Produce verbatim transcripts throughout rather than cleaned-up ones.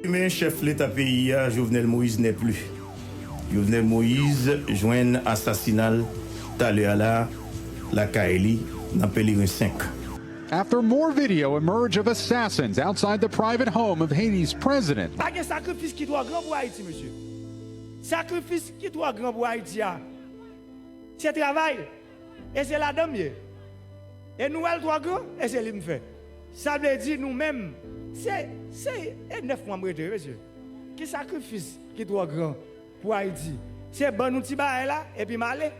Men chèf leta peyi a, Jovenel Moïse n'est plus. Jovenel Moïse jwenn asasina l talè a la, lakay li, nan Pelerin senk. After more video emerge of assassins outside the private home of Haiti's president. Pa gen sakrifis ki twò gran pou Ayiti, mesye. Sakrifis ki twò gran pou Ayiti a, se travay. E se ladan m ye. E nou wè l twò gran, e se li m fè. Sa vle di nou menm, se, se, e nèf mwa m rete, wi, mesye. Ki sakrifis ki twò gran pou Ayiti? Se ban nou ti bagay la, epi m ale.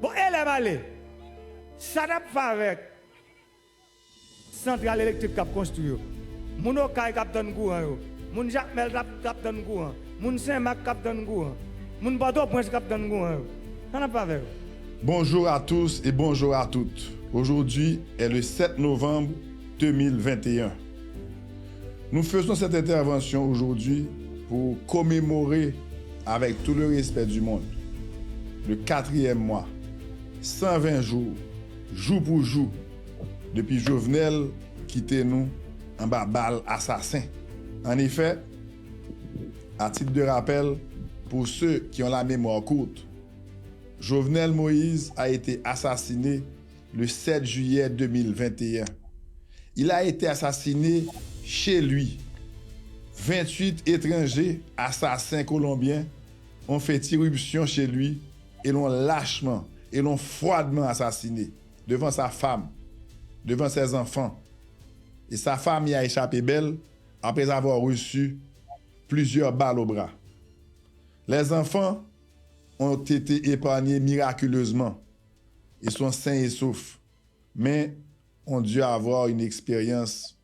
Bon, e lè m ale? Sa n ap fè avèk santral elektrik k ap konstwi yo? Moun Okay k ap tann kouran yo? Moun Jakmèl k ap, k ap tann kouran? Moun Senmak k ap tann kouran? Moun Pòtoprens k ap tann kouran yo? Sa n ap fè avè yo? Bonjour à tous et bonjour à toutes. Aujourd'hui est le sept novembre deux mille vingt et un. Nous faisons cette intervention aujourd'hui pour commémorer, avec tout le respect du monde, le quatrième mois, cent vingt jours, jou pou jou, depi Jovenel kite nou anba bal asasen. En effet, à titre de rappel, pour ceux qui ont la mémoire courte, Jovenel Moïse a été assassiné le sept juillet deux mille vingt et un. Il a été assassiné chez lui. Vingt-huit étrangers assassins colombiens ont fait irruption chez lui et l'ont lâchement et l'ont froidement assassiné devant sa femme, devant ses enfants. Et sa femme y a échappé belle après avoir reçu plusieurs balles au bras. Les enfants ont été épargnés miraculeusement et sont sains et saufs, mais ont dû avoir une expérience,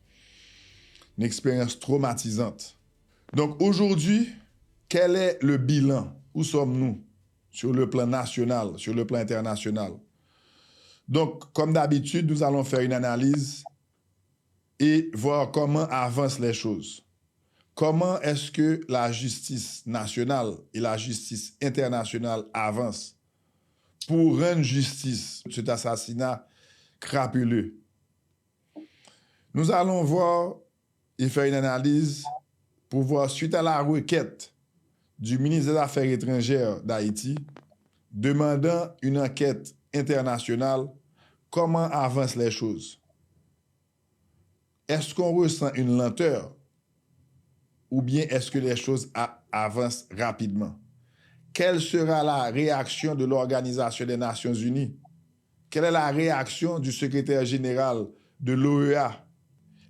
une expérience traumatisante. Donc aujourd'hui, quel est le bilan? Où sommes-nous sur le plan national, sur le plan international? Donc, comme d'habitude, nous allons faire une analyse et voir comment avancent les choses. Comment est-ce que la justice nationale et la justice internationale avancent pour rendre justice cet assassinat crapuleux? Nous allons voir et faire une analyse pour voir, suite à la requête du ministre des Affaires étrangères d'Haïti, demandant une enquête internationale, comment avancent les choses. Est-ce qu'on ressent une lenteur ou bien est-ce que les choses a- avancent rapidement? Quelle sera la réaction de l'Organisation des Nations Unies? Quelle est la réaction du secrétaire général de l'O E A?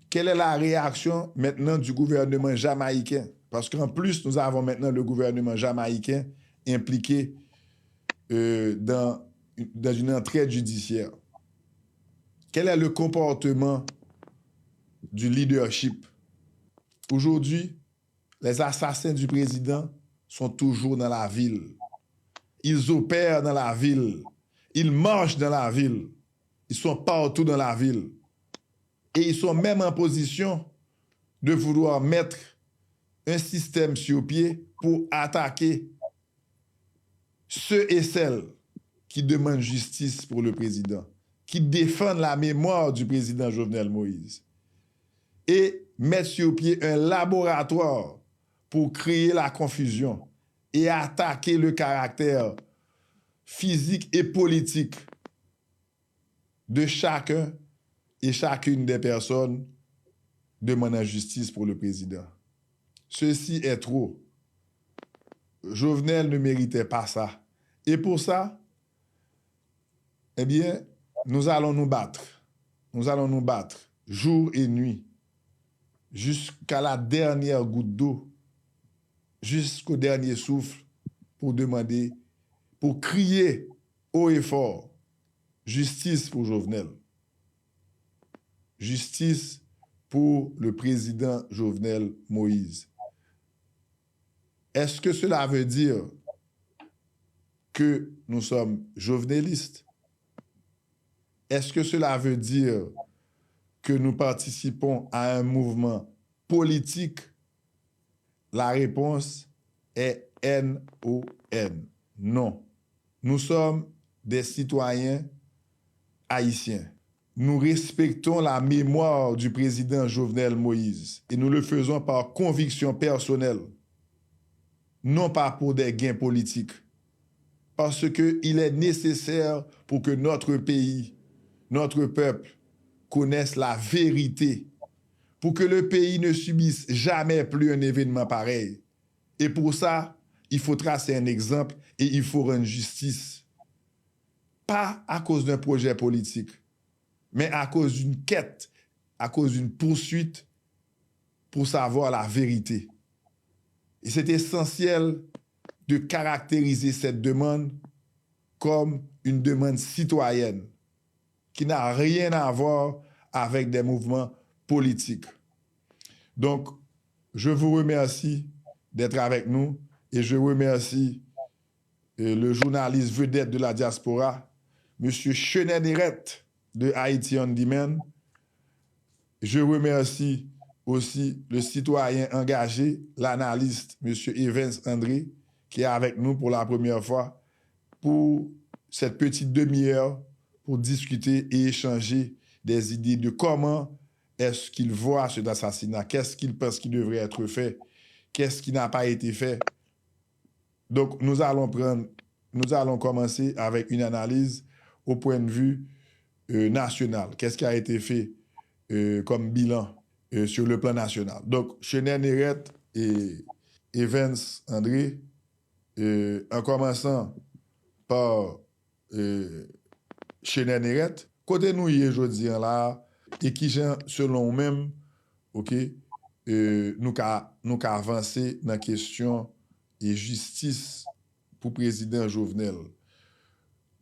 Quelle est la réaction maintenant du gouvernement jamaïcain? Parce qu'en plus, nous avons maintenant le gouvernement jamaïcain impliqué euh, dans, dans une entraide judiciaire. Quel est le comportement du leadership? Aujourd'hui, les assassins du président sont toujours dans la ville. Ils opèrent dans la ville. Ils marchent dans la ville. Ils sont partout dans la ville. Et ils sont même en position de vouloir mettre un système sur pied pour attaquer ceux et celles qui demandent justice pour le président, qui défendent la mémoire du président Jovenel Moïse, et mettre sur pied un laboratoire pour créer la confusion et attaquer le caractère physique et politique de chacun et chacune des personnes demandant justice pour le président. Ceci est trop. Jovenel ne méritait pas ça. Et pour ça, eh bien, nous allons nous battre. Nous allons nous battre jour et nuit, jusqu'à la dernière goutte d'eau, jusqu'au dernier souffle, pour demander, pour crier haut et fort, justice pour Jovenel. Justice pour le président Jovenel Moïse. Est-ce que cela veut dire que nous sommes jovenelistes? Est-ce que cela veut dire que nous participons à un mouvement politique? La réponse est N O N. Non. Nous sommes des citoyens haïtiens. nous respectons la mémoire du président Jovenel Moïse et nous le faisons par conviction personnelle, non pas pour des gains politiques, parce que il est nécessaire pour que notre pays, notre peuple connaisse la vérité, pour que le pays ne subisse jamais plus un événement pareil. Et pour ça, il faut tracer un exemple et il faut rendre justice. Pas à cause d'un projet politique, mais à cause d'une quête, à cause d'une poursuite pour savoir la vérité. Et c'est essentiel de caractériser cette demande comme une demande citoyenne qui n'a rien à voir avec des mouvements politiques. Donc, je vous remercie d'être avec nous et je remercie euh, le journaliste vedette de la diaspora, M. Chenet Nérette de Haiti on Demand. Je remercie aussi le citoyen engagé, l'analyste, M. Evens André, qui est avec nous pour la première fois pour cette petite demi-heure pour discuter et échanger des idées de comment est-ce qu'il voit cet assassinat, qu'est-ce qu'il pense qui devrait être fait, qu'est-ce qui n'a pas été fait. Donc, nous allons prendre, nous allons commencer avec une analyse au point de vue euh, national. Qu'est-ce qui a été fait euh, comme bilan euh, sur le plan national? Donc, Chenet Nérette et Evens André, euh, en commençant par euh, Chenet Nérette, kote nou ye jodi an la, e kijan, selon ou menm, ok, euh, nou ka, nou ka avanse nan kesyon e jistis pou prezidan Jovenel.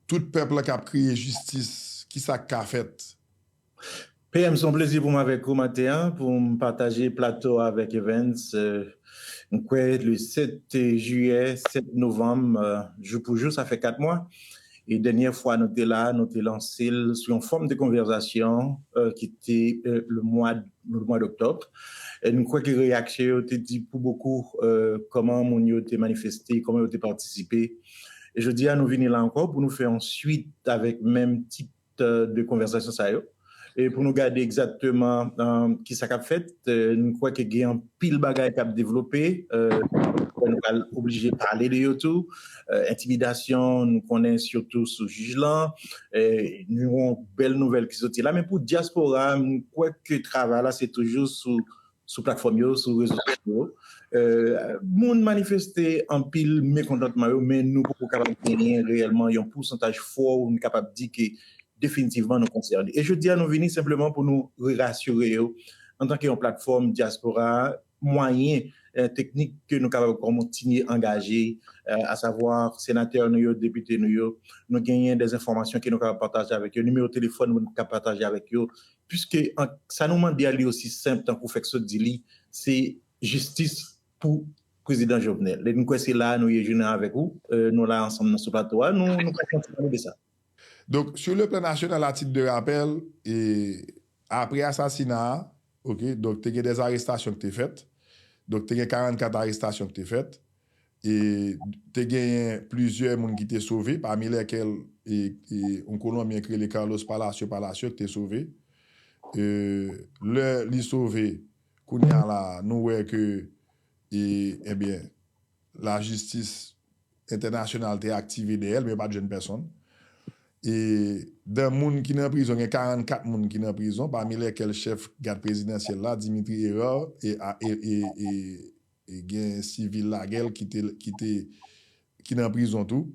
Tout pèp la k ap kriye jistis, ki sa k ka fèt? P M, se yon plezi pou m avèk ou maten an, pou m pataje plato avèk Evens. Euh, m kwè le sèt jiyè, sèt novanm, euh, jou pou jou, sa fè kat mwa. E dènyè fwa nou te la, nou te lanse l sou yon fòm de konvèsasyon euh, ki te euh, le mwa le mwa d'oktòb. E nou kwè ke reyaksyon yo te di pou bokou euh, kòman moun yo te manifeste, kòman yo te patisipe. E jodi a nou vini la ankò pou nou fè yon swit avèk menm tip euh, de konvèsasyon sa yo. E pou nou gade egzakteman euh, ki sa k ap fèt, euh, nou kwè ke gen anpil bagay k ap devlope, euh, nou pral oblije pale de yo tou. Euh, entimidasyon, nou konnen sitou sou jij lan. Euh, nou yon bèl nouvèl ki soti la. Men pou dyaspora, m kwè ke travay la se toujou sou sou platfòm yo, sou rezo sosyo yo. Euh, moun manifeste anpil mekontantman yo, men nou poko kapab genyen reyèlman yon pousantaj fò ou nou kapab di ke definitivman nou konsène. E jodi a nou vini senpleman pou nou rerasire yo antanke yon platfòm dyaspora, mwayen euh, teknik ke nou kapab kontinye angaje, euh, asavwa senatè nou yo, depite nou yo, nou genyen de enfòmasyon ke nou kapab pataje avèk yo, nimewo telefòn nou kapab pataje avèk yo, piske an, sa nou mande a li osi senp tankou fèk sot di li, se jistis pou prezidan Jovenel. E nou kwè se la nou ye jounen avèk ou, euh, nou la ansanm nan sou plato a, nou nou pral kontinye pale de sa. Donc, sur le plan national, à titre de rappel, e apre asasina a, ok, donk te gen de arestasyon ki te fèt. Donk te gen karannkat arestasyon ki te fèt. E te genyen plizyè moun ki te sove, pami lèkèl e, e, yon Kolonbyen ki rele Carlos Palacio Palacio ki te sove. E, lè li sove, kounye a la, nou wè ke, e, ebyen, lajistis entènasyonal te aktive dèyè l, men yo pa t jwenn pèsonn. E dan moun ki nan prizon, gen karannkat moun ki nan prizon, pami lèkèl chèf gad prezidansyèl la, Dimitri Hérard, e, a- e, e, e, e gen sivil lagè l ki te, ki te, ki nan prizon tou.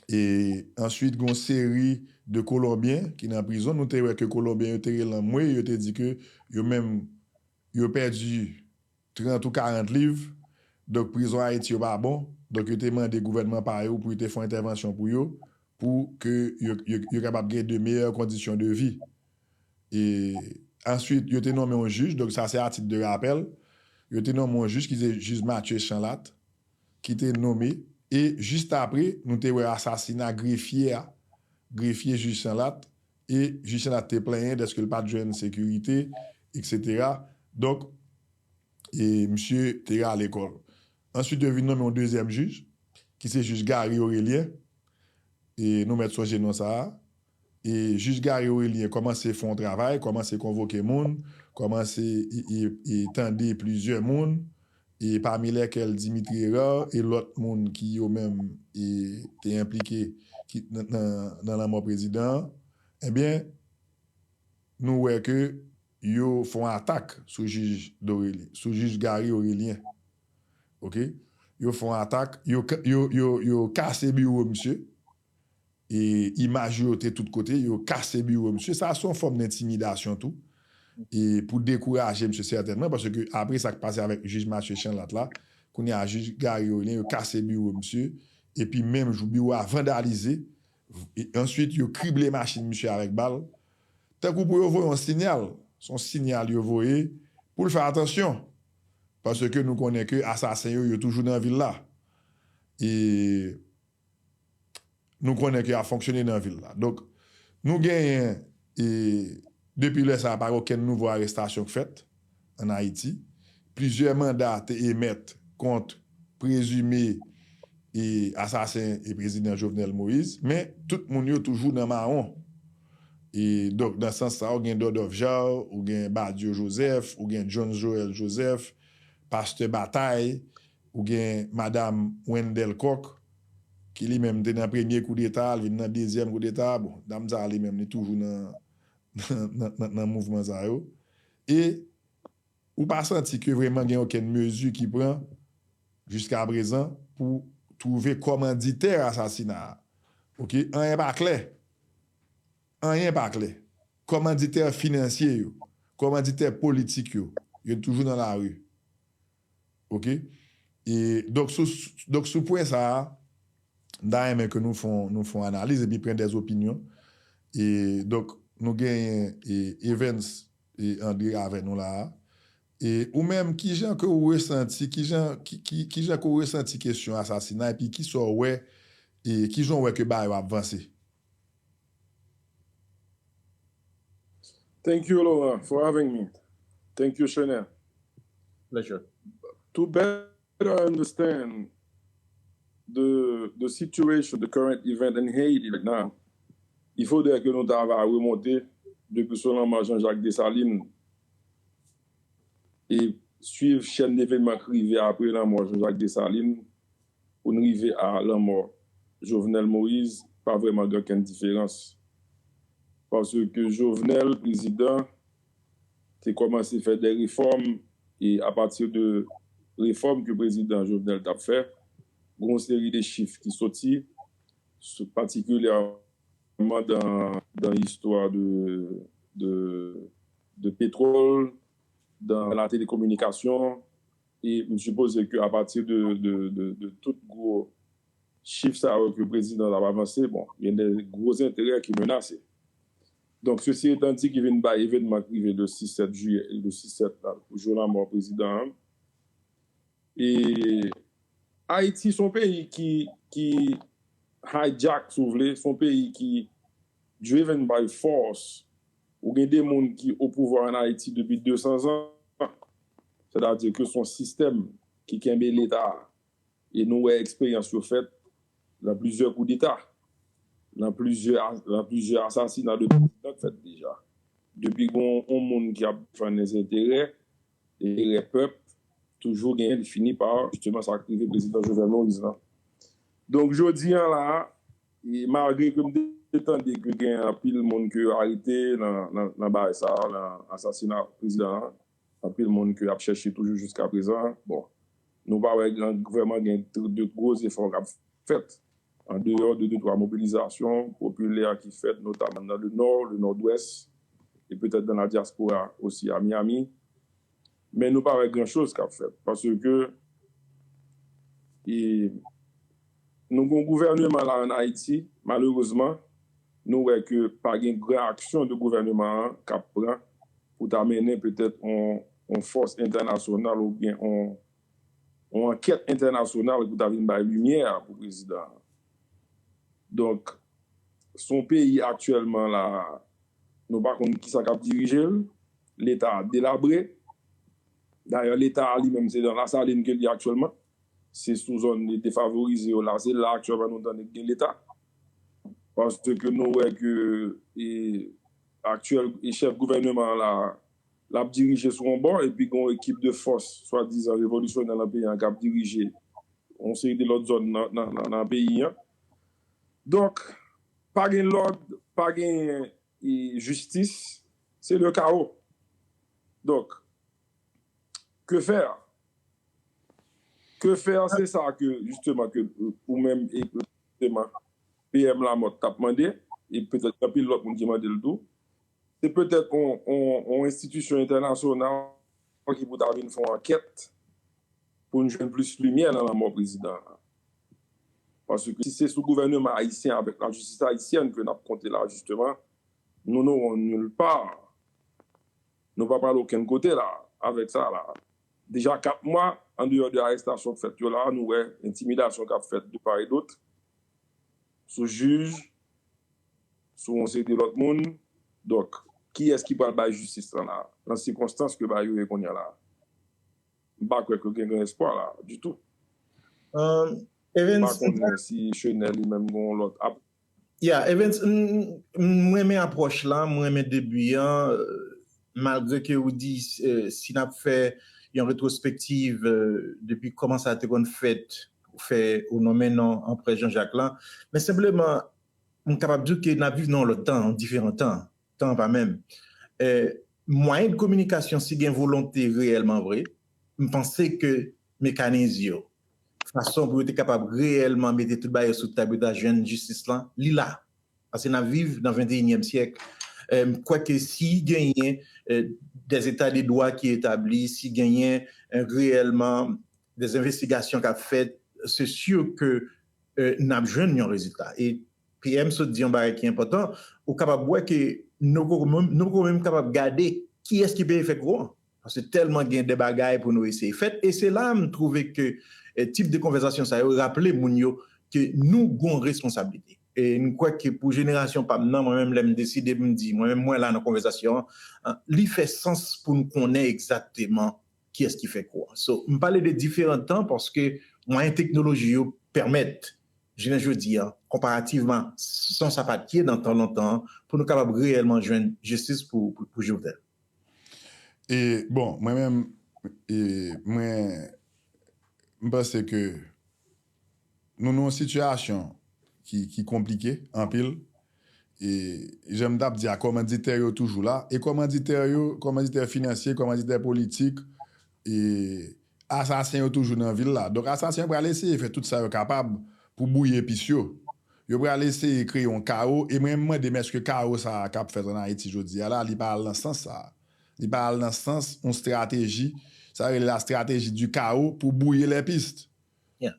E answit, gen yon seri de Kolonbyen ki nan prizon. Nou te wè ke Kolonbyen yo te rele anmwe, yo te di ke yo menm, yo pèdi trant ou karant liv. Donk, prizon Ayiti yo pa bon. Donk, yo te mande gouvènman pa yo pou yo te fè yon entèvansyon pou yo, pou ke yo, yo, yo kapab gen de meyè kondisyon de vi. E answit, yo te nonmen yon jij, donk sa se a tit de rapèl. Yo te nonmen yon jij ki se jij Mathieu Chanlat, ki te nonmen. E jis apre, nou te wè asasina grefye a, grefye jij Chanlat, e jij Chanlat te plenyen dèske l pa t jwenn sekirite, etsetera. Donk, e misye te rale kò l. Answit, yo vin nonmen yon dezyèm jij, ki se jij Gary Aurélien. E nou mèt sonje non sa a. E jij Garry Orélien kòmanse fè yon travay, kòmanse konvoke moun, kòmanse e, e, e tande plizyè moun, e pami lèkèl Dimitri Hérard e lòt moun ki yo menm e, te enplike ki, nan, nan, nan lanmò prezidan an, ebyen, nou wè ke yo fè yon atak sou jij Dorélien, sou jij Garry Orélien. Oke? Yo fè yon atak, yo, yo, yo, yo kase biwo misye. E imaj yo te tout kote, yo kase biwo misye. Sa se yon fòm d entimidasyon tou. E pou dekouraje misye sètènman, paske apre sa k pase avèk jij Mathieu Chanlat la, kounye a jij Garry Orélien, yo kase biwo misye, epi menm jou biwo a vandalize, e answit yo krible machin misye avèk bal, tankou pou yo voye yon siyal, se yon siyal yo voye pou l fè atansyon, paske nou konnen ke asasen yo, yo toujou nan vil la. E nou konnen ke y ap fonksyone nan vil la. Donk, nou genyen, e, depi lè sa a, pa gen okenn nouvo arestasyon k fèt ann Ayiti. Plizyè manda te emèt kont prezime e asasen e prezidan Jovenel Moïse, men tout moun yo toujou nan mawon. E donk, nan sans sa, ou gen Dodov Jean, ou gen Badio Joseph, ou gen Jones Joël Joseph, pastè Batay, ou gen madam Wendelle Coq, ki li menm te nan premye koudeta, l vin nan dezyèm koudeta. Bon, dam sa a li menm, li toujou nan, nan, nan, nan, nan mouvman sa yo. E ou pa santi ke vrèman gen okenn mezi ki pran jiska prezan pou twouve kòmanditè asasina a. Oke? Anyen pa klè. Anyen pa klè. Kòmanditè finansye yo, kòmanditè politik yo, yo toujou nan lari. Oke? E, donk, sou, donk, sou pwen sa a, m ta renmen ke nou fè yon, nou fè yon analiz epi pran dè opinyon. E, donk, nou genyen, e, Evans e André avè nou la a. E ou menm, kijan ke ou resanti, kijan, ki, ki, kijan ke ou resanti kesyon asasina, epi kisa w wè, e kijan w wè ke bagay yo ap vanse? Thank you, Laurent, for having me. Thank you, Chanel. Pleasure. To better understand the, the situation, the current event in Haiti right now, il faudrait que nou ta va remonte depi sou lanmò Jean-Jacques Dessalines e swiv chèn evènman ki rive apre lanmò Jean-Jacques Dessalines pou n rive a lanmò Jovenel Moïse, pa vrèman gen okenn diferans. Paske Jovenel, prezidan, te kòmanse fè de refòm, e apati de refòm ke prezidan Jovenel t ap fè, gen yon seri de chif ki soti, patikilyèman dan, dan istwa de, de, de petwòl, dan la telekominikasyon, e m sipoze ke apati de, de, de, de tout gwo chif sa yo ke prezidan an ap avanse, bon, gen de gwo enterè ki menase. Donk, sesi etan di ki vin bay evènman ki rive le sis sèt jiyè, le sis sèt la, jou lanmò prezidan an. E Ayiti se yon peyi ki, ki hijack, si w vle, se yon peyi ki driven by force. Ou gen de moun ki o pouvwa ann Ayiti depi de san zan. Sètadi ke se yon sistèm ki kenbe Leta a. E nou wè eksperyans yo fèt nan plizyè koudeta, nan plizyè, nan plizyè asasina de prezidan k fèt deja. Depi gen yon moun ki ap defann lèzenterè e enterè pèp, toujou genyen, li fini pa, jisteman, sa k rive prezidan Jovenel Moïse lan. Donk, jodi a la, e malgre ke m te tande ke gen anpil moun ke yo arete nan, nan, nan bagay sa a, nan asasina prezidan an, anpil moun ke y ap chèche toujou jiska prezan, bon, nou pa wè gen, vrèman gen de gwo efò k ap fèt, an deyò de de twa mobilizasyon popilè ki fèt, notaman nan le Nò, le Nòdwès, e petèt dan la dyaspora osi a Miami. Men nou pa wè gran choz k ap fèt, paske e, nou gen yon gouvèneman la ann Ayiti, malerezman, nou wè ke pa gen gran aksyon de gouvèneman an k ap pran pou ta mennen petèt yon, yon fòs entènasyonal oubyen yon, yon ankèt entènasyonal pou ta vin bay limyè pou prezidan an. Donk, se yon peyi aktyèlman la, nou pa konn kisa k ap dirije l, Leta a delabre. Dayè, Leta a li menm se nan Lasalin ke l ye aktyèlman. Se sou zòn defavorize yo la, se la aktyèlman nou tande gen Leta. Paske nou wè ke e, aktyèl e chèf gouvènman an la, l ap dirije sou yon bò, epi gen yon ekip de fòs swadizan revolisyonè nan peyi an k ap dirije yon seri de lòt zòn nan, nan, nan, nan peyi an. Donk, pa gen lòd, pa gen e, jistis, se le kawo. Donk, que faire? Que faire, se sa ke, jisteman, ke ou menm e jisteman P M Lamothe t ap mande, e petèt anpil lòt moun ki mande l tou. Se petèt on, on, on enstitisyon entènasyonal ki pou ta vin fè yon ankèt pou n jwenn plis limyè nan lanmò prezidan an. Paske si se sou gouvènman ayisyen avèk lajistis ayisyèn ke n ap konte la, jisteman, nous n'aurons nulle part. Nou pa pral okenn kote la, avèk sa la. Deja kat mwa, andeyò de arestasyon k fèt yo la, nou wè entimidasyon k ap fèt de part et d'autre, sou jij, sou yon seri de lòt moun. Donk, kiyès ki pral bay jistis lan la, nan sikonstans ke bagay yo ye kounye a la? M pa kwè ke gen gran espwa la, ditou. M pa konnen si Chenè li menm gen yon lòt ap. Yeah, Evens, m renmen apwòch la, m renmen debi an, malgre ke ou di si n ap fè yon retwospektiv depi kòman sa te konn fèt, ou fè, ou nonmen non anprè Jean Jacques lan, men senpleman m kapab di w ke n ap viv nan yon lòt tan, yon diferan tan, tan an pa menm. Mwayen de kominikasyon, si gen volonte reyèlman vre, m panse ke mekaniz yo, fason pou yo te kapab reyèlman mete tout bagay yo sou tab yo ta jwenn jistis lan, li la. Paske n ap viv nan venteyinyèm syèk. M kwè ke si genyen des états de droit ki etabli, si genyen reyèlman des envestigasyon k ap fèt, se si ke n ap jwenn yon rezilta. E P M sot di yon bagay ki enpòtan, ou kapab wè ke nou poko menm kapab gade kiyès ki peye fè gwo an. Paske tèlman gen de bagay pou nou eseye fèt. E se la m twouve ke tip de konvèsasyon sa yo raple moun yo ke nou gon responsablite. E m kwè ke pou jenerasyon pa m nan, mwen menm lè m deside m di, mwen menm mwen la nan konvèsasyon an, li fè sans pou n konnen egzakteman kiyès ki fè kou an. So, m pale de diferan tan paske mwayen teknoloji yo pèmèt, jounen jodi a, konparativman san sa pa t ye nan tan lontan an, pou nou kapab reyèlman jwenn jistis pou, pou, pou Jovenel. E, bon, mwen menm, e, mwen, m panse ke nou nan yon sitiyasyon ki, ki konplike anpil. E, jan m t ap di a, kòmanditè yo toujou la. E kòmanditè yo, kòmanditè finansye, kòmanditè politik, e, asasen yo toujou nan vil la. Donk, asasen yo pral eseye fè tout sa yo kapab pou bwouye pis yo. Yo pral eseye kreye yon kawo. E mwen, m mande m èske kawo sa a k ap fèt ann Ayiti jodi a la, li pa al nan sans sa a. Li pa al nan sans yon strateji, sa yo rele la stratégie du chaos, pou bwouye les pistes. Yeah.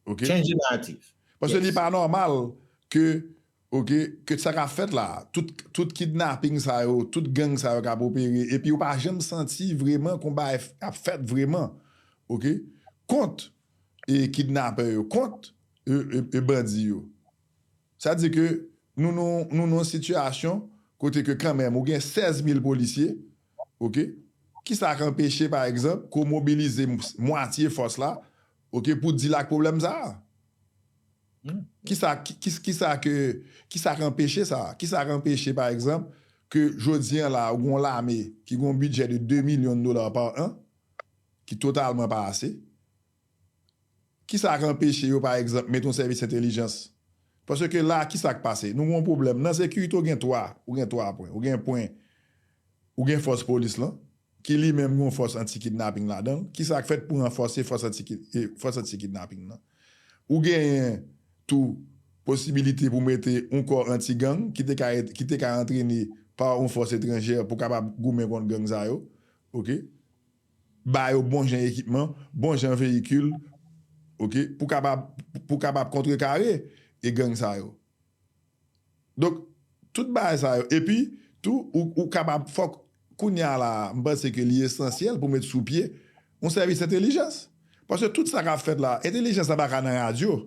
Ok? Change the narrative. Paske li pa nòmal ke, ok, ke sa k ap fèt la, tout, tout kidnaping sa yo, tout gang sa yo k ap opere, epi ou pa janm santi vreman konba ap fèt vreman, ok, kont e kidnapè yo, kont e, e, e bandi yo. Sa di ke nou, nou, nou nan yon sitiyasyon kote ke kanmenm ou gen sèz mil polisye, ok? Kisa k anpeche, pa egzanp, ke w mobilize mwatye fòs la, ok, pou deal ak pwoblèm sa a? Kisa, ki, ki, kisa ke, kisa k anpeche sa? Kisa k anpeche, pa egzanp, ke jodi an la, ou gen yon lame ki gen yon bidjè de de milyon dola pa an, ki totalman pa ase? Kisa k anpeche yo, pa egzanp, met yon sèvis entèlijans? Paske la, kisa k pase? Nou gen yon pwoblèm. Nan sekirite, ou gen twa, ou gen twa pwen. Ou gen pwen, ou gen fòs polis lan, ki li menm gen yon fòs anti-kidnaping ladan l. Kisa k fèt pou ranfòse fòs anti, e, fòs anti-kidnaping lan? Ou genyen tou posibilite pou mete yon kò anti-gang ki te ka, ki te ka antrene pa yon fòs etranjè pou kapab goumen kont gang sa yo. Ok? Ba yo bon jan ekipman, bon jan veyikil, ok, pou kapab, pou kapab kontrekare e gang sa yo. Donk, tout bagay sa yo. Epi, tou, ou, ou kapab, fòk, kounye a la, m panse ke li esansyèl pou met sou pye yon sèvis entèlijans. Paske tout sa k ap fèt la, entèlijans la pa ka nan radyo.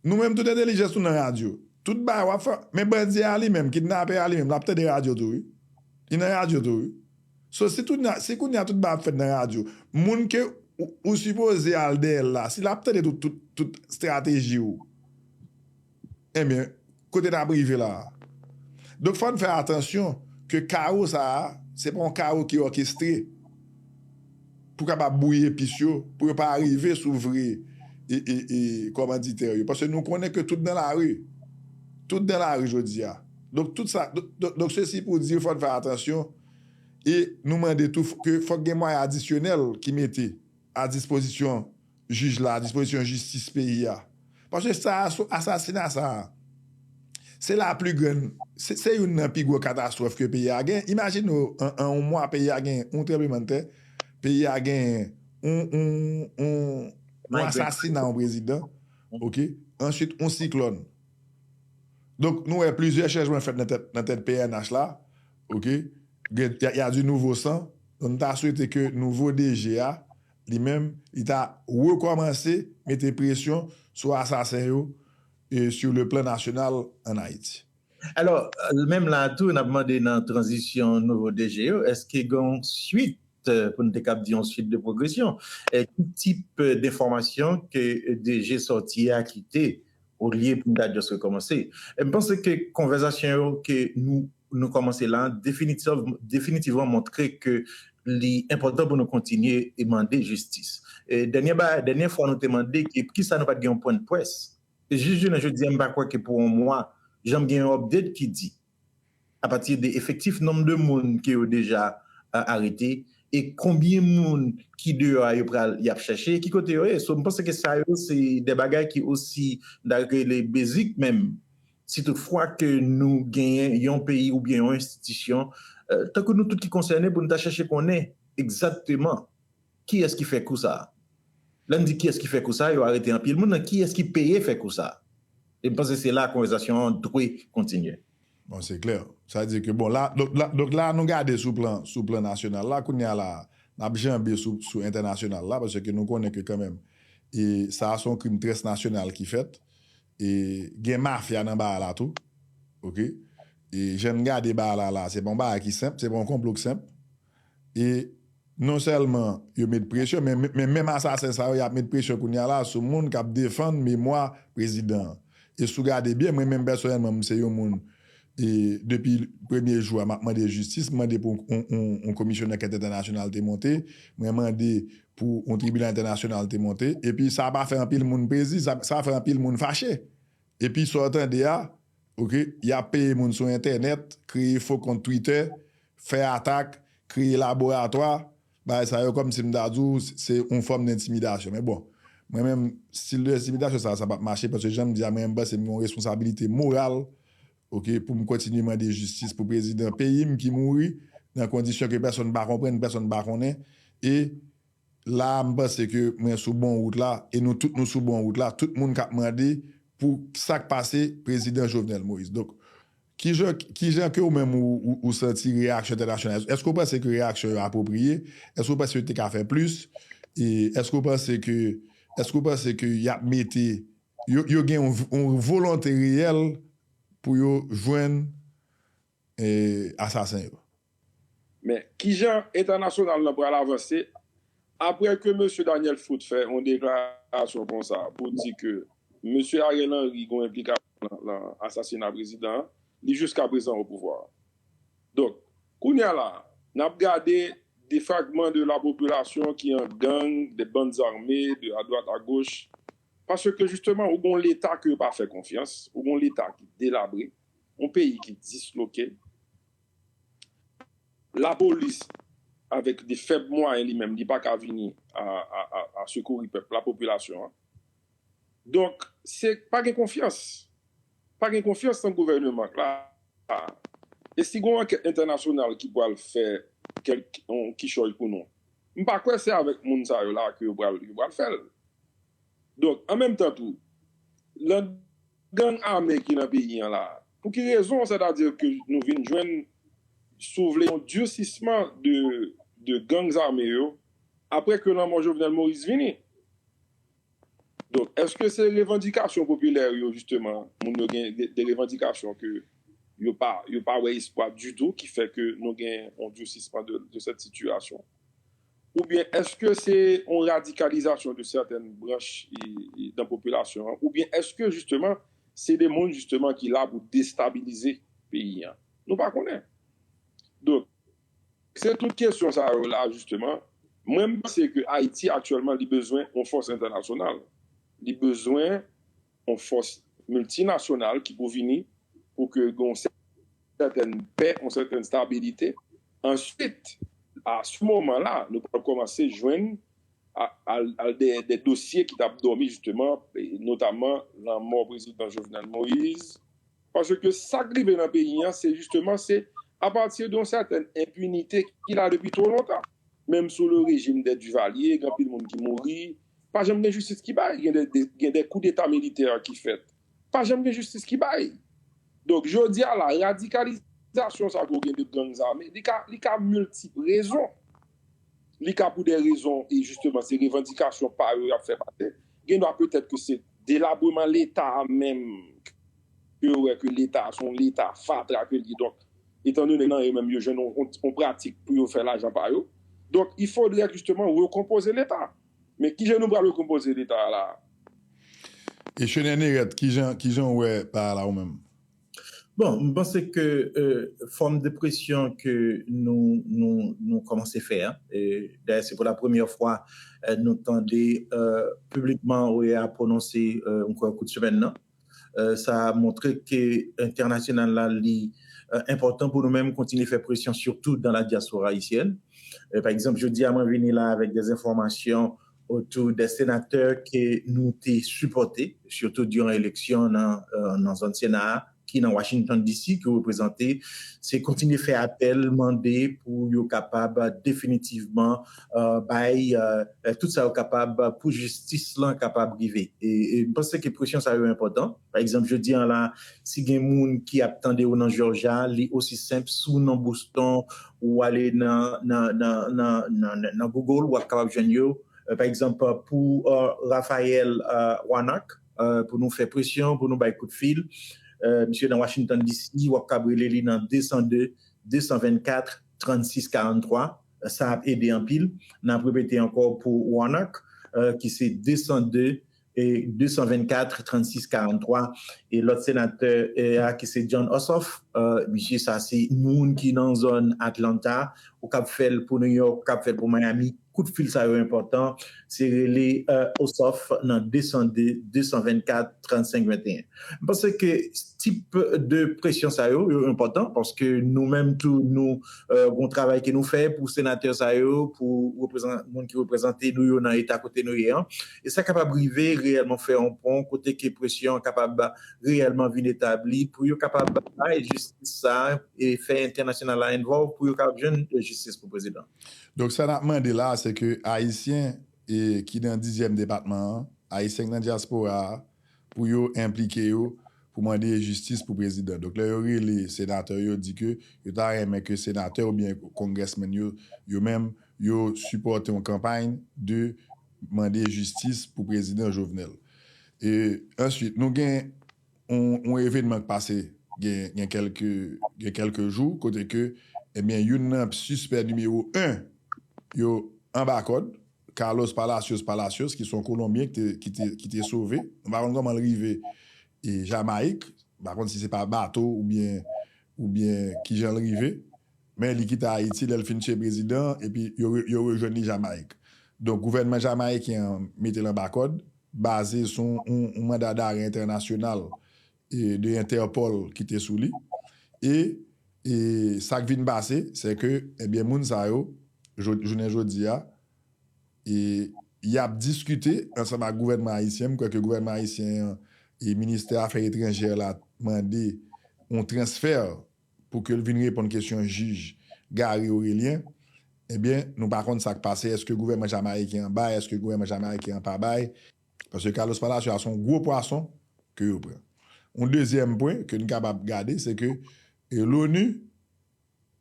Nou menm, tout entèlijans nou nan radyo. Tout bagay w ap fè. Men bandi a li menm, kidnapè a li menm, l ap tande radyo tou, wi. Li nan radyo tou, wi. So, si tout, si kounye a tout bagay ap fèt nan radyo, moun ke ou, ou sipoze al dèyè l la, si l ap tande tout, tout, tout estrateji w, ebyen, kote n ap rive la a. Donk, fò n fè atansyon ke kawo sa a, se pa yon kawo ki òkestre pou kapab bwouye pis yo, pou yo pa rive sou vre e, e, e, kòmanditè yo. Paske nou konnen ke tout nan lari. Tout nan lari jodi a. Donk, tout sa, donk, donk, donk, sesi pou di, fò n fè atansyon. E nou mande tou ke fòk gen mwayen adisyonèl ki mete a dispozisyon jij la, a dispozisyon jistis peyi a. Paske sa, asasina sa a, se la pli grann, se, se youn nan pi gwo katastwòf ke peyi a gen. Imajine w, an, an yon mwa, peyi a gen yon tranblemanntè, peyi a gen yon, yon, yon, yon asasina yon prezidan, ok? Answit, yon siklòn. Donk, nou wè plizyè chanjman fèt nan tèt, nan tèt P N H la, ok? Gen, y a, y a du nouveau sang. Donk, nou ta swete ke nouvo D G a, li menm, li ta rekòmanse mete presyon sou asasen yo, e sur le plan national an Ayiti. Alò, menm la tou, n ap mande nan tranzisyon nouvo D G yo, èske gen yon swit, pou n te kab di yon swit de pwogresyon? E ki tip denfòmasyon ke D G sòti a kite, olye pou n ta just rekòmanse? E m panse ke konvèsasyon yo ke nou, nou kòmanse la, definitiv-, definitivman montre ke li enpòtan pou nou kontinye e mande jistis. E dènye ba-, dènye fwa nou te mande ke poukisa nou pa t gen yon pwen de près. E jis jounen jodi a, m pa kwè ke pou yon mwa, janm gen yon update ki di, apati de efektif, nonb de moun ke yo deja, a, arete, e konbyen moun ki deyò a yo pral, y ap chèche, e ki kote yo ye. So, m panse ke sa yo, se de bagay ki osi, m ta rele basic menm, si toutfwa ke nou genyen yon peyi oubyen yon enstitisyon, e, tankou nou tout ki konsène, pou n ta chèche konnen egzakteman kiyès ki fè kou sa a. Lè n di kiyès ki fè kou sa a, yo arete anpil moun, nan kiyès ki peye fè kou sa a? E m panse se la konvèsasyon an dwe kontinye. Bon, se klè. Sa vle di ke, bon, la, donk la, donk la, nou gade sou plan, sou plan nasyonal la, kounye a la, n ap janbe sou, sou entènasyonal la, paske nou konnen ke kanmenm, e sa a se yon krim transnasyonal ki fèt, e gen mafya nan bagay la tou, ok? E jan n gade bagay la la, se pa yon bagay ki senp, se pa yon konplo ki senp. E non sèlman yo met presyon, men, men menm asasen sa yo, y ap met presyon kounye a la sou moun k ap defann memwa prezidan an. E si w gade byen, mwen menm pèsonèlman, m se yon moun, e depi premye jou a, m ap mande jistis, m mande pou yon, yon, yon komisyon dankèt entènasyonal te monte, mwen mande pou yon tribinal entènasyonal te monte, epi sa pa fè anpil moun plezi, sa, sa fè anpil moun fache. Epi sa w tande a, ok, y ap peye moun sou entènèt, kreye fo kont Twitter, fè atak, kreye laboratwa, bagay sa yo kòmsi m ta di w se yon fòm dentimidasyon. Men bon, mwen menm, stil de entimidasyon sa, sa p ap mache, paske jan m di a, mwen menm m panse m gen yon responsabilite moral, ok, pou m kontinye mande jistis pou prezidan peyi m ki mouri nan kondisyon ke pèsonn pa konprann, pèsonn pa konnen, e la, m panse ke mwen sou bon wout la, e nou tout nou sou bon wout la, tout moun k ap mande pou sa k pase prezidan Jovenel Moïse. Donk, kijan, kijan ke ou menm ou, ou, ou santi reyaksyon entènasyonal? Èske ou panse ke reyaksyon yo apwopriye? Èske ou panse yo te ka fè plis? E èske ou panse ke, èske ou panse ke y ap mete, yo, yo gen yon, yon volonte reyèl pou yo jwenn, e, asasen yo? Men, kijan entènasyonal lan pral avanse apre ke mesye Daniel Foot fè yon deklarasyon konsa pou di ke mesye Ariel Henry gen yon enplikasyon nan, nan asasina prezidan an, li jiskaprezan o pouvwa. Donk, kounye a la, n ap gade de fragman de la popilasyon ki an gang, de bann zame, de adwat agoch, paske jisteman, ou gon Leta ke yo pa fè konfyans, ou gon Leta ki delabre, yon peyi ki disloke, lapolis, avèk de fèb mwayen li menm, li pa ka vini a, a, a, a sekouri pèp, lapopilasyon an. Donk, se pa gen konfyans. Pa gen konfyans nan gouvèneman la. E si gon ankèt entènasyonal ki pral fè kèk, yon kichòy pou nou, m pa kwè se avèk moun sa yo la ke yo pral, yo pral fè l. Donk, an menm tan tou, lan gang ame ki nan peyi an la, pou ki rezon, sètadi ke nou vin jwenn, si w vle, yon durcissement de, de gangs armés yo, apre ke lanmò Jovenel Moïse vini? Donk, èske se revandikasyon popilè yo, jisteman, moun yo gen de, de revandikasyon ke yo pa, yo pa wè espwa ditou, ki fè ke nou gen yon durcissement de, de cette situation? Oubyen èske se yon radikalizasyon de sètèn branch e, e, nan popilasyon an? Oubyen èske, jisteman, se de moun, jisteman, ki la pou destabilize peyi an. Nou pa konnen. Donk, se tout kesyon sa yo la, jisteman. Mwen, m panse ke Ayiti, aktyèlman, li bezwen yon fòs entènasyonal. Li bezwen yon fòs miltinasyonal ki pou vini pou ke gen yon sètèn pè, yon sètèn stabilite. Answit, a se moman la, nou pral kòmanse jwenn a- al al de, de dosye ki t ap dòmi, jisteman, e notaman lanmò prezidan Jovenel Moïse. Paske sa k rive nan peyi an, se jisteman, se apati de yon sètèn enpinite ki la depi twò lontan. Menm sou le rejim de Duvalier, gen anpil moun ki mouri. Pa janm gen jistis ki bay. Gen de, de- gen de koudeta militè ki fèt. Pa janm gen jistis ki bay. Donk, jodi a la, radikalizasyon sa ke w gen de gang zame, li ka, li ka miltip rezon. Li ka pou de rezon, e jisteman, se revandikasyon pa yo y ap fè pase. Gen dwa petèt ke se delabreman Leta a menm, ke yo wè ke Leta a se yon Leta fatra ke li ye. Donk, etandone nan yo menm, yo jwenn yon, yon, yon pratik pou yo fè lajan pa yo. Donk, il faudrait justement rekompoze Leta. Men kijan nou pral rekompoze Leta a la? E Chenè Nerèt, kijan, kijan w wè pa la ou menm? Bon, m panse ke euh, fòm de presyon ke nou, nou, nou kòmanse fè, hein, e dayè se pou la premyè fwa euh, nou tande euh, piblikman Oea pwononse euh, m kwè kout semèn nan. Euh, sa montre ke entènasyonal la li euh, enpòtan pou nou menm kontinye fè presyon, surtout dans la diaspora haïtienne. Euh, pa egzanp, jodi a mwen vini la avèk des informations autour des sénateurs ke nou te sipòte, surtout durant eleksyon nan, euh, nan zòn Sena a, ki nan Washington D C, ki reprezante, se kontinye fè apèl, mande pou yo kapab definitivman euh, bay euh, tout sa yo kapab pou jistis lan kapab rive. E, e m panse ke presyon sa yo enpòtan. Pa egzanp, jodi an la, si gen moun ki ap tande w nan Georgia, li osi senp, si w nan Boston, ou ale nan, nan, nan, nan, nan, nan Google, w ap kapab jwenn yo. Euh, pa egzanp, pou euh, Raphaël euh, Warnock, euh, pou nou fè presyon, pou nou bay kout fil, euh, misye nan Washington D C, w ap kab rele li nan de san de, de san vennkat, trannsis karanntwa. Sa ap ede anpil. N ap repete ankò pou Warnock, euh, ki se de san de, e de san vennkat, trannsis karanntwa. E lòt senatè euh, a ki se Jon Ossoff, euh, misye sa se moun ki nan zòn Atlanta, ou kab fè l pou New York, ou kab fè l pou Miami. Kout fil sa yo enpòtan, se rele euh, Ossoff nan de san de, de san vennkat, trannsenk venteyen. M panse ke tip de presyon sa yo, yo enpòtan, paske nou menm tou, nou euh, gon travay ke nou fè pou senatè sa yo, pou reprezan- moun ki reprezante nou yo nan eta kote nou ye an. E sa kapab rive reyèlman fè yon pon kote ke presyon an kapab reyèlman vin etabli pou yo kapab bay jistis sa e fè entènasyonal la involve pou yo kapab jwenn jistis pou prezidan. Donk, sa n ap mande la, se ke Ayisyen e, ki nan dizyèm depatman an, Ayisyen ki nan dyaspora a, pou yo enplike yo pou mande jistis pou prezidan. Donk, lè yo rele senatè yo, yo di ke yo ta renmen ke senatè oubyen congressman yo, yo menm, yo sipòte yon kanpay de mande jistis pou prezidan Jovenel. E answit, nou gen yon, yon evenman ki pase gen, gen kèlke, gen kèlke jou, kote ke, ebyen, youn nan sispè nimewo en yo anba kòd, Carlos Palacios Palacios, ki se yon Kolonbyen ki te, ki te, ki te sove. Nou pa konn kòman l rive e, Jamayik. M pa konn si se pa bato oubyen, oubyen kijan l rive. Men li kite Ayiti lè l fin tiye prezidan, epi yo, re- yo rejwenn li Jamayik. Donk, gouvènman jamayiken an mete l anba kòd, baze sou yon, yon manda dare entènasyonal e, de Interpol ki te sou li. E, e sa k vin pase, se ke, ebyen, moun sa yo, jo- jounen jodi a, e, y ap diskite ansanm ak gouvènman ayisyen. M kwè ke gouvènman ayisyen an e ministè afè etranjè la mande yon transfè pou ke l vin reponn kesyon jij Gary Aurelien. Ebyen, nou pa konn sa k pase. Èske gouvènman jamayiken an bay? Èske gouvènman jamayiken an pa bay? Paske Carlos Palacio a se yon gwo pwason ke yo pran. Yon dezyèm pwen ke n kapab gade, se ke e, Loni,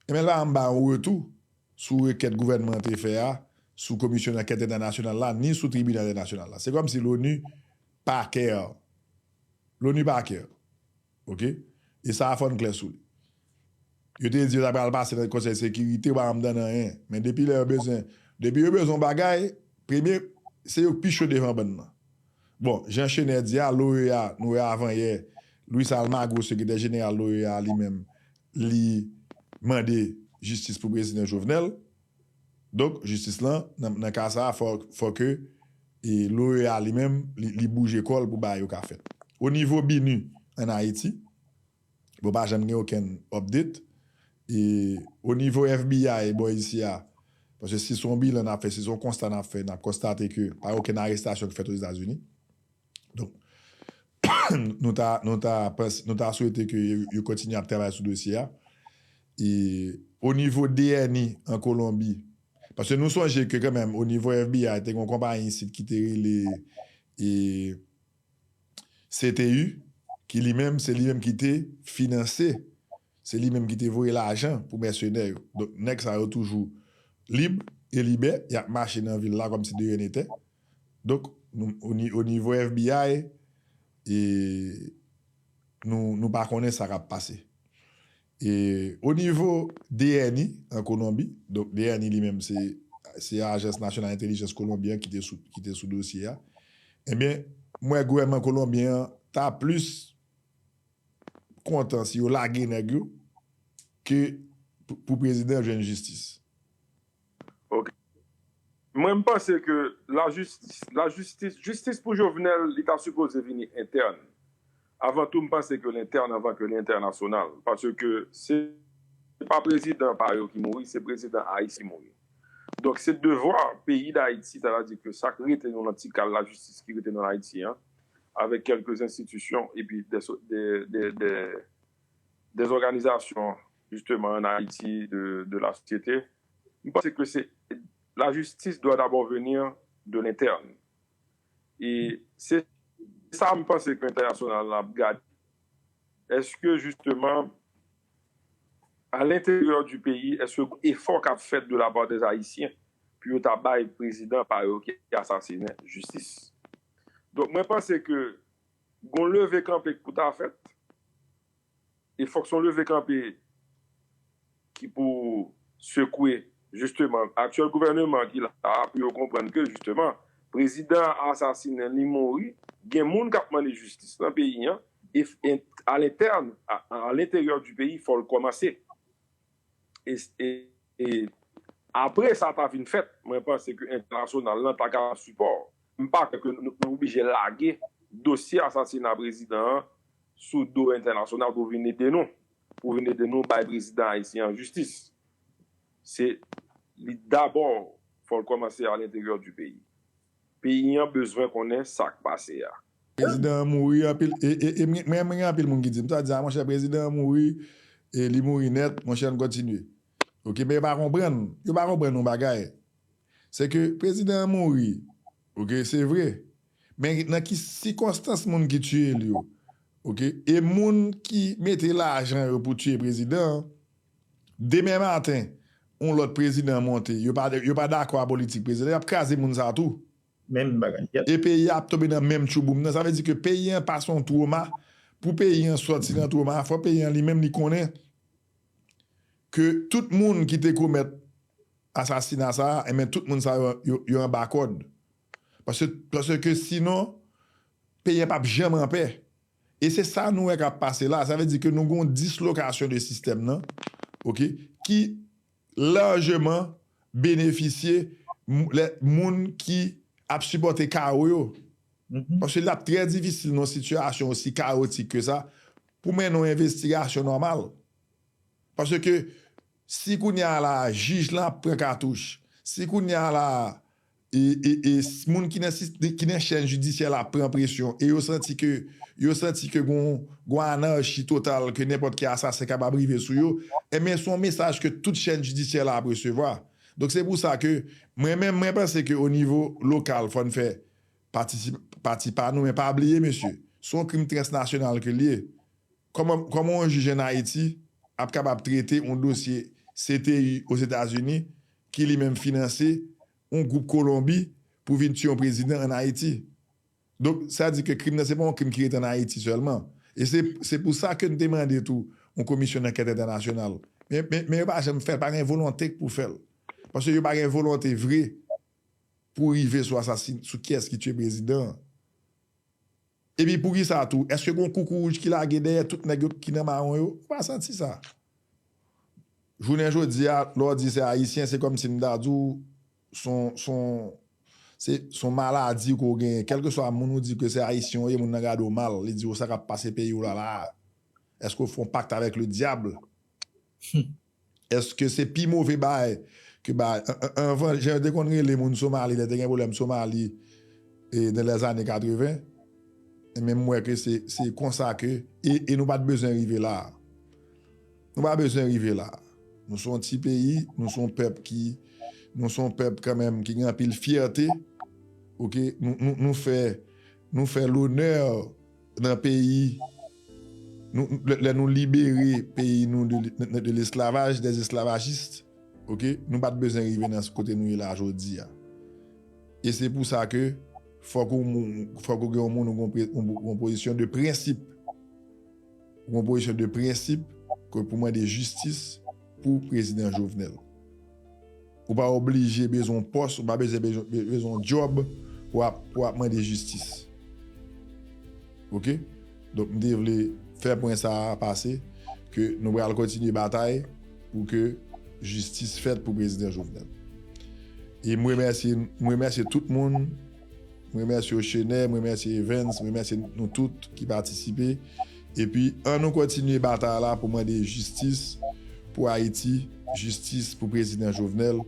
ebyen, l pa janm bay yon retou sou rekèt gouvènman an te fè a sou komisyon ankèt entènasyonal la, ni sou tribinal entènasyonal la. Se kòmsi Loni pa care. Loni pa care. Oke? E sa a fò n klè sou li. Yo te di yo ta pral pase nan Konsèy Sekirite, yo pa janm tande anyen. Men depi lè yo bezwen, depi yo bezwen yon bagay, premye, se yo k pi cho devan bann nan. Bon, jan Chenè di a, l'OEA, nou wè avan yè, Luis Almagro, sekretè jeneral l'OEA, li menm, li mande jistis pou prezidan Jovenel. Donk, jistis lan, nan, nan ka sa a, fò, fò ke e, l'OEA li menm, li, li bouje kò l pou bagay yo ka fèt. O nivo BINUH ann Ayiti, bon, pa janm gen okenn update. E, o nivo FBI bò isi a, paske si se yon bilan n ap fè, si se yon konsta n ap fè, n ap konstate ke pa gen okenn arestasyon ki fèt Ozetazini. Donk, nou ta, nou ta panse, nou ta swete ke yo, yo kontinye ap travay sou dosye a. E o nivo DNI an Kolonbi, paske nou sonje ke kanmenm o nivo FBI te gen yon konpayi isit ki te rele e, CTU, ki li menm, se li menm ki te finanse, se li menm ki te voye lajan pou mèsenè yo. Donk, nèg sa yo toujou lib e libè, y ap mache nan vil la kòmsi de rien n'était. Donk, nou, o ni-, o nivo FBI, e, nou, nou pa konnen sa k ap pase. E, o nivo DNI an Kolonbi, donk DNI li menm se, se Ajans Nasyonal Entèlijans Kolonbi an ki te sou, ki te sou dosye a. Ebyen, m wè gouvènman kolonbyen an ta plis kontan si yo lage nèg yo ke pou, pou prezidan jwenn jistis. Ok. Mwen, m panse ke lajistis, lajistis, jistis pou Jovenel, li ta sipoze vini entèn. Avan tou, m panse ke l entèn avan ke l entènasyonal. Paske se pa prezidan pa yo ki mouri, se prezidan Ayiti ki mouri. Donk, se devwa peyi Dayiti, sètadi ke sa k rete nou nan ti kal lajistis ki rete nou an Ayiti an, avèk kèlke enstitisyon epi de, de, de, de, de òganizasyon, jisteman, an Ayiti, de, de la sosyete, m panse ke se, lajistis dwa dabò veni de lentèn. E se sa m panse ke entènasyonal la ap gade. Èske, jisteman, a lenteryè di peyi, èske efò k ap fèt de la pa dè Ayisyen pou yo ta bay prezidan pa yo ki asasinen jistis? Donk, mwen panse ke gon leve kanpe ki pou ta fèt, e fòk se yon leve kanpe ki pou sekwe, jisteman, aktyèl gouvèneman ki la a pou yo konprann ke, jisteman, prezidan an asasinen, li mouri, gen moun k ap mande jistis nan peyi an, e, e alentèn, a, a lenteryè di peyi, fò l kòmanse. E, e, e apre sa ta vin fèt, mwen panse ke entènasyonal lan ta ka sipò. M pa kwè ke nou, nou oblije lage dosye asasina prezidan an sou do entènasyonal pou vin ede nou, pou vin ede nou bay prezidan ayisyen an jistis. Se li dabò, fò l kòmanse a lenteryè di peyi. Peyi an bezwen konnen sa k pase a. Prezidan an mouri anpil, e, e, e mwen, mwen, mwen gen anpil moun ki di m sa, di, a, monchè, prezidan an mouri, e li mouri nèt, monchè, ann kontinye. Ok, men yo pa konprann, yo pa konprann yon bagay. Se ke prezidan an mouri, ok, se vre. Men nan ki sikonstans moun ki tiye l yo, ok, e moun ki mete lajan yo pou tiye prezidan an, demen maten, yon lòt prezidan monte, yo pa, yo pa dakò a politik prezidan, y ap kraze moun sa tou. Menm bagay. Yep. E peyi a ap tonbe nan menm tchouboum nan. Sa vle di ke peyi an pase yon twoma. Pou peyi an sòti nan twoma a, fò peyi an li menm li konnen ke tout moun ki te komèt asasina sa a, enben tout moun sa yo, yo, yo anba kòd. Paske, paske sinon, peyi an p ap janm anpè. E se sa nou wè k ap pase la. Sa vle di ke nou gen yon dislokasyon de sistèm nan, ok, ki lajman benefisye moun ki ap sipòte kawo yo. Paske l ap trè difisil nan yon sitiyasyon osi kawotik ke sa pou mennen yon envestigasyon nòmal. Paske si kounye a la jij lan ap pran katouch, si kounye a la e, e, e moun ki nan, ki nan chèn jidisyè la ap pran presyon e yo santi ke, yo santi ke gon, gon anachi total, ke nenpòt ki asasen kapab rive sou yo, enben se yon mesaj ke tout chèn jidisyè la ap resevwa. Donk se pou sa ke mwen menm mwen panse ke o nivo lokal fò n fè pati, pati pa nou, men pa bliye mesye, se yon krim transnasyonal ke l ye. Kòman, kòman yon jij ann Ayiti ap kapab trete yon dosye CTU Ozetazini ki li menm finanse yon gwoup Kolonbi pou vin tiye yon prezidan ann Ayiti? Donk, sa di ke krim nan se pa yon krim ki rete ann Ayiti sèlman. E se, se pou sa ke n te mande tou yon komisyon dankèt entènasyonal. Men, men, men yo pa janm fè l, pa gen volonte pou fè l. Paske yo pa gen volonte vre pou rive sou asasin, sou kiyès ki tiye prezidan an. Epi poukisa tou? Èske gon koukouwouj ki lage dèyè tout nèg yo ki nan mawon yo? Ou pa santi sa. Jounen jodi a, lè w di se Ayisyen, se kòmsi m ta di w son, son, se, son maladi ke w genyen. Kèlkeswa moun ou di ke se Ayisyen w ye, moun nan gade w mal, li di w sa k ap pase peyi w la la. Èske w fè yon pakt avèk le dyab? Èske se pi move bagay ke bagay? An- an- Anvan, jan yo te konn rele moun Somali, lè te gen pwoblèm Somali e, dans les années quatre-vingts, e menm m wè ke se se konsa ke, e, e nou pa t bezwen rive la. Nou pa bezwen rive la. Nou se yon ti peyi, nou se yon pèp ki, nou se yon pèp kanmenm ki gen anpil fyète. Oke, nou, nou, nou fè, nou fè lonè nan peyi, nou, lè, lè nou libere peyi nou de, de, de l'esclavage, des esclavagistes, oke, nou pa t bezwen rive nan kote nou ye la jodi a. E se pou sa ke fòk ou, fòk ou gen yon moun, ou gon pre- yon, yon pozisyon de prensip. Ou gon pozisyon de prensip ke pou mande jistis pou prezidan Jovenel. Ou pa oblije bezwen yon pòs, ou pa bezwen, bezwen, bezwen yon djòb pou ap, pou ap mande jistis. Oke? Donk, m te vle fè pwen sa a pase, ke nou pral kontinye batay pou ke jistis fèt pou prezidan Jovenel. E m remèsye, m remèsye tout moun, m remèsye Ochenè, m remèsye Evans, m remèsye nou tout ki patisipe. Epi, ann nou kontinye batay la pou mande jistis pou Ayiti, jistis pou prezidan Jovenel,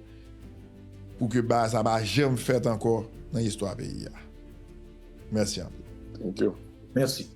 pou ke bagay sa pa janm fèt ankò nan istwa peyi a. Mèsi anpil. Thank you. Mèsi.